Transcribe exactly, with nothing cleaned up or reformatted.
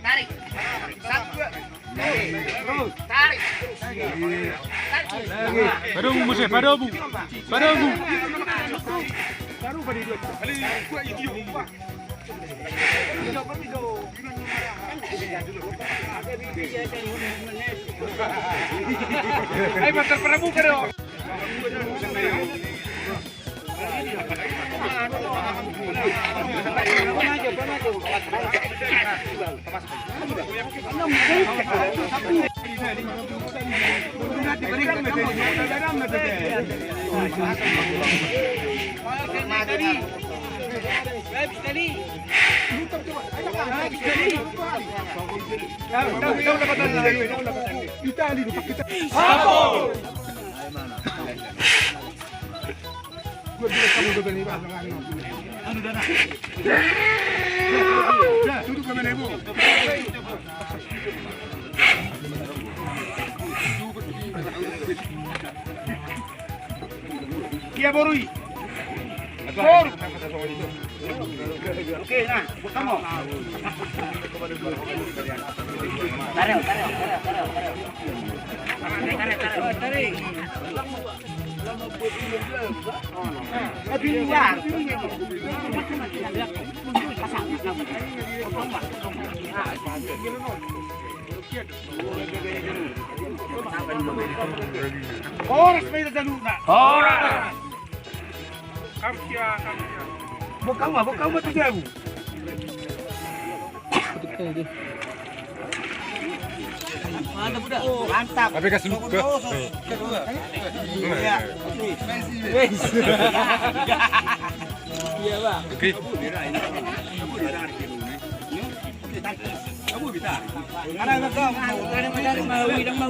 Tarik. Satu, dua. Tarik. Tarik. Pada obu, Muse, pada obu. Pada obu. Ayo, Mas, terperabuka dong. Ia boru i. Boru. Oke, nah, buat kamu. Tarik, tarik, tarik, tarik, tarik. Tarik, tarik, tarik. Horas ma hita saluhutna. Horas. Kamsia, kamsia. Bokau ma, bokau ma tu jabu. Mantap, udah. Mantap. Tapi kasih lu. Kedua. Iya. Iya, Bang. Oke. Ada, ada, ada, ada, ada, ada.